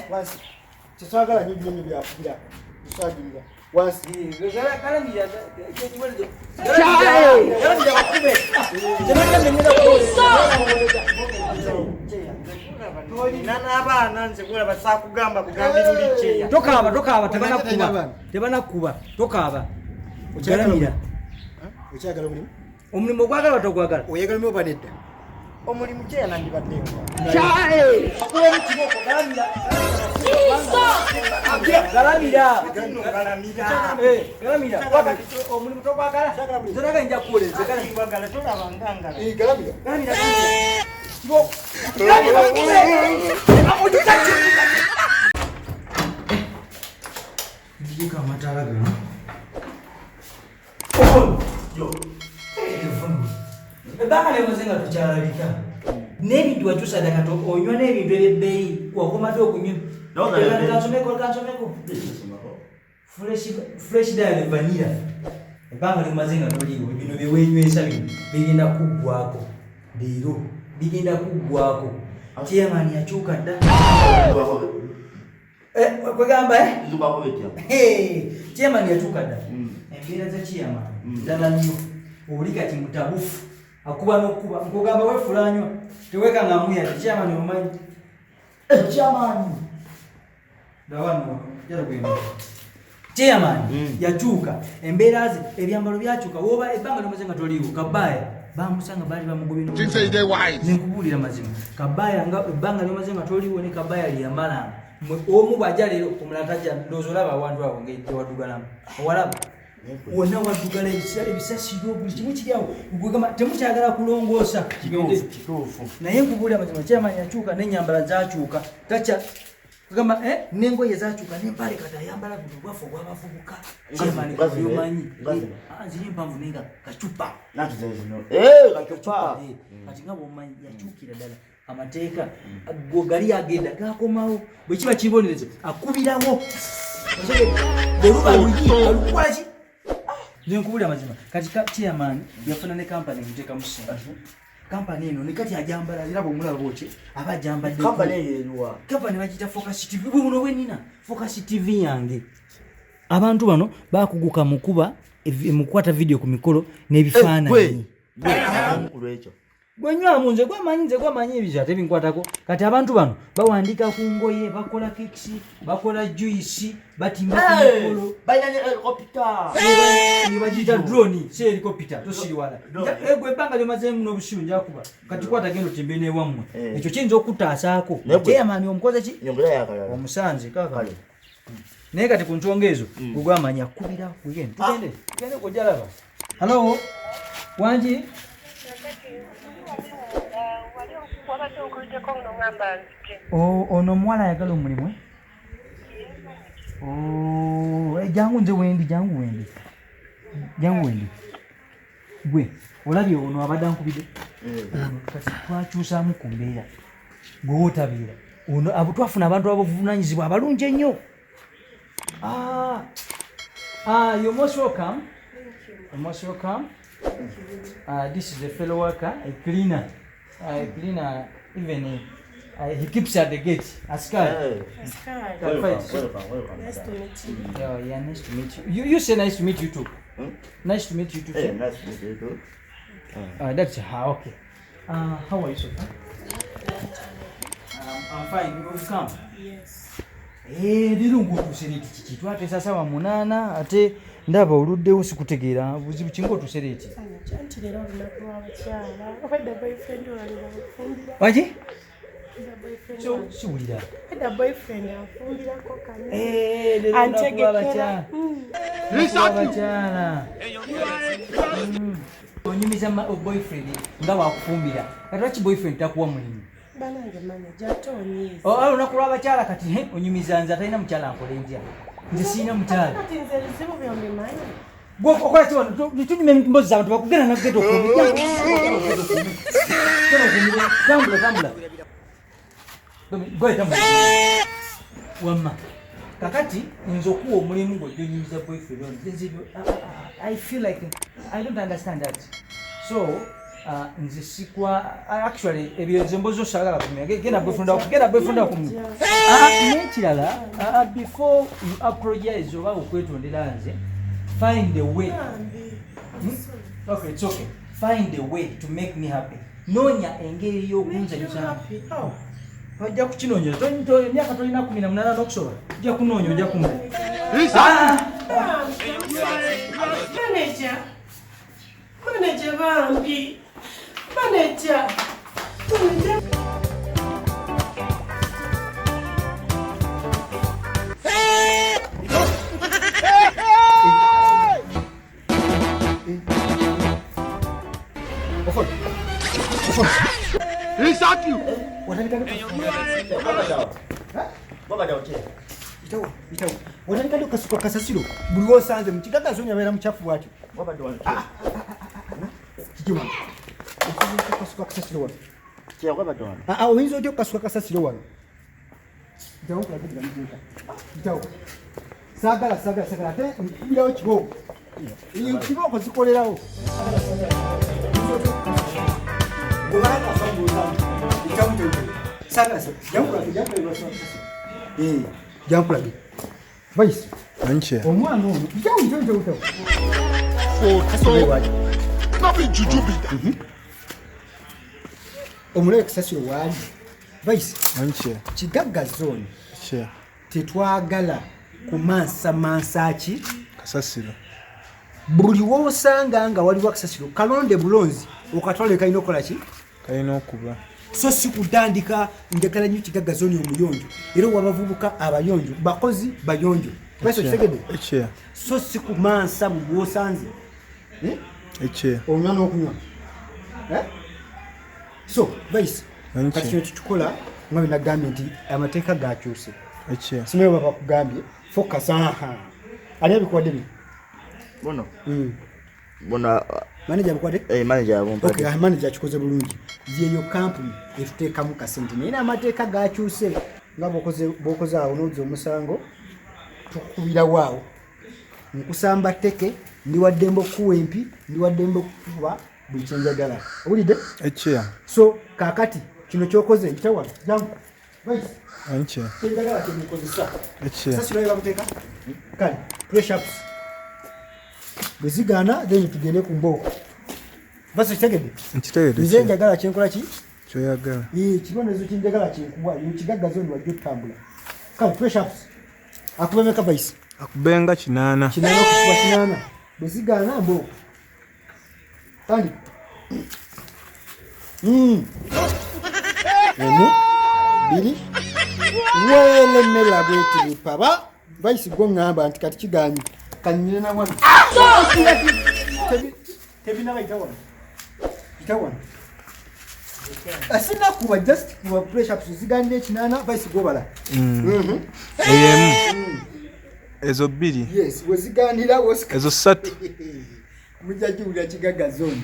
Wansi. Kyeswagala nnyo nnyo byakubira. Kusagirira. Wansi. N'abaana nze kulaba saakugamba kugambira uli kyeya. Tokaaba, tokaaba, tebanakuba, tebanakuba, tokaaba. Galamira. Okyagala omulimu? Omulimu ogwagala togwagala? Oyagala omulimu oba nedda? Omulimu kyeya nandibadde Galamira. Galamira. Omulimu togwagala? Zonaga nja kuwoleza. Galamira. Tolaba ngangala. Galamira. Galamira. Nzijeko amataala gano. Ebbanga lyomaze nga tukyalabika n'ebintu wakyusa dda, kati onywa n'ebintu ebyebbeeyi, wakomadde okunywa. Kansomeko, kansomeko. Fresh Dial vanilla. Ebbanga lyomaze nga toliiwo, bino byewenywesa bino bigenda kuggwako leero, bigenda kuggwako. Chairman yakyuka dda. Kwegamba chairman yakyuka dda. Embeera za chairman ddala nnyo, oli kati mutabufu, akuba n'okuba. Nkugamba weefulanywa tewekanga muyadde. Chairman omanyi chairman dawano jalagwenda. Chairman yakyuka embeera ze, ebyambalo byakyuka. Woba ebbanga lyomaze nga toliiwo, kabaaya bamusanga baali bamugobye. Nenkubuulira mazima, kabaaya nga ebbanga lyomaze nga toliiwo ne kabaaya lyeyamalanga, omu bwajja leero omulala tajja. Ndowooza olaba awantu awo ngewaddugalamu, owalaba wonna waddugala, ebisasiro, buli kimu kiri awo. Gwegamba temukyagala kulongoosa. Naye nkubuulira mazima, chairman yakyuka n'ennyambala zakyuka, takya kugamba n'engoye zakyuka n'empale, kati ayambala buno bwaffe obw'abavubuka. Chairman omanyi ziri empanvu naye nga kacupa. Kacupa. Kati nga bwomanyi yakyukira ddala, amateeka go gali agenda gakomawo. Bwe kiba kibonerezo akubirawo, bwe luba luyi alukola ki. Nze nkubulira amazima, kati chairman yafuna ne kampani emuteekamu ssente. Kampani eno ne kati ajambala, era bwomulaba bwoki aba ajambadde. Kampani eyo eruwa? Kampani bagiyita Focus TV. Bwe buno bwenina, Focus TV yange. Abantu bano bakuguka mu kuba mu kukwata vidiyo ku mikolo n'ebifaananyi. Kulwekyo. Gwenywamu, nze gwamanyi, nze gwamanyi ebyo ate binkwatako. Kati abantu bano bawandiika ku ngoye, bakola kekisi, bakola juice, batimba ku mikolo. Balina ne helicopter. Bagiyita drone, si helicopter, tosiriwala. Gwe ebbanga lyomazeemu n'obusiru njakuba kati kwata genda otimbe newammwe. Ekyo kiyinza okutaasaako. Chairman omukoze ki? Nyongera yakalala. Omusanze kaka. Naye kati ku nsonga ezo gwe gwamanya akubira. Tugende, tugende, tugende kujalaba. Halo, wangi. Wabadde onkuliddeko n'oŋŋamba nzije. Ono omuwala ayagala omulimu, eh? Oh, jangu, nze wendi, jangu wendi, jangu wendi. Gwe olabye ono abadde ankubidde ono. Kati twakyusaamu ku mbeera, gwe wootabeera ono abo twafuna abantu abavunanyizibwa abalungi ennyo. Ah, ah, you're most welcome. You're most welcome. This is a fellow worker, a cleaner. A cleaner, even he keeps at the gate. Askari. Askari. Can fight. Welcome, welcome. Nice to meet you. Yeah, nice to meet you. You say nice to meet you too. Hmm? Nice to meet you too. Hey, Sir. nice to meet you too. That's how, okay. How are you so far? I'm fine. You've come. Yes. Eh, leero ng'otuuse late kiki? Twateesa saawa 8 ate ndaba oluddewo, sikutegeera buzibu ki ng'otuuse late. Anti leero olunaku lw'abakyala. Obadda boyfriend wange anfumbira. Waki? Obadda boyfriend So, wange. siwulira. Obadda boyfriend anfumbirako kano. Eh, leero lunaku Antegekera. lw'abakyala. Lunaku lw'abakyala. Onyumiza boyfriend nga wakufumbira. Kati lwaki boyfriend takuwa mulimu? Banange manager ate onyiiza. Oh, olunaku lw'abakyala kati he, onyumiza nze atalina mukyala nkole ntya? Nze sirina mukyala. Kati nze ebizibu byombimanyi. Gwe okola ki wano? Tunyumya emboozi z'abantu bakugenda nagenda okuumi. Tambula, tambula. Gwe tambula. Wamma. Kakati nze okuwa omulimu ng'ojja onyumiza boyfriend ono. Nze I feel like I don't understand that. So Nze sikwa actually ebyo nze mbozo sagala kumenya. Genda boyfriend wako, genda boyfriend wako. N'ekirala, before you apologize oba okwetondera nze, find a way. Okay, it's okay. Find a way to make me happy. Noonya engeri y'okunzanyusa. Ojja kukinoonya. Emyaka tolina 18 n'okusoba. Ojja kunoonya, ojja kumba. Manager. Manager bambi. Manager. Manager. Watandika ddi okukasuka kasasiro buli w'osanze mu Kigagga Zone abeera mukyafu bw'atyo. Kiki wano? Okukasuka kasasiro wano. Oyinza otya okukasuka kasasiro wano? Saagala saagala ate nkubirawo kibooko. Kibooko zikolerawo. Jankulage. Vice. Omwana ono. Omulabe kasasiro waali. Vice. Kigagga Zone. Tetwagala kumansa ki? Kasasiro. Buli w'osanga nga waliwo akasasiro kalonde bulonzi okatwale kalina okukola ki? Kalina okuba. So si kutandika njagala nnyo Kigagga Zone omuyonjo era owabavubuka abayonjo bakozi bayonjo. Vice okitegedde? So si kumansa buli w'osanze. Onywa n'okunywa. So Vice kati kino kitukola nga bwe nagambye nti amateeka gakyuse. Simanyi oba bakugambye focus. Ani abikuwadde bino? Buno. Buno manager abikuwadde? Manager abumpadde. Okay, manager akikoze bulungi. Yeyo kampuni etuteekamu kasente naye n'amateeka gakyuse nga bw'okoze awo n'ozza omusango tukubirawo awo. Nkusamba tteke, ndi wa ddembe okukuwa empi, ndi wa ddembe okukuba buli kye njagala. Owulidde? So kaakati kino ky'okoze yita wano. Jangu. Vice. Kyenjagala kye mukozesa. Kasasiro ye bamuteeka? Kale, press ups. Bwe zigaana then tugende ku mbooko. Vice okitegedde? Nkitegedde. Nze njagala kyenkola ki? Kyoyagala. Ekibonerezo kye njagala kyenkuwa. Kigagga Zone wajja otutambula. Kale, press ups. Akuba meka Vice? Akubenga 8. 8 okukuba 8. Bwe zigaana mbooko. Tandika. Emu, bbiri, weelemera bweti bupaba. Vice gwo ŋŋamba nti kati kigaanyi. Kanyine na wano. Tebinaba yita wano. Yita wano. Sinakuba just kuba press ups zigaanira 8 Vice gw'obala. Emu. Ezo 2. Yes, bwe zigaanira wosika. Ezo 3. Mujja kiwulira Kigagga Zone.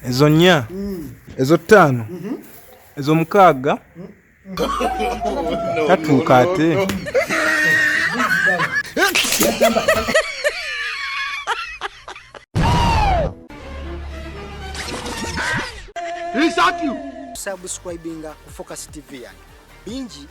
Ezo 4. Ezo 5. Ezo 6. Tatuuka ate. Subscribinga ku Focus TV yange. Bingi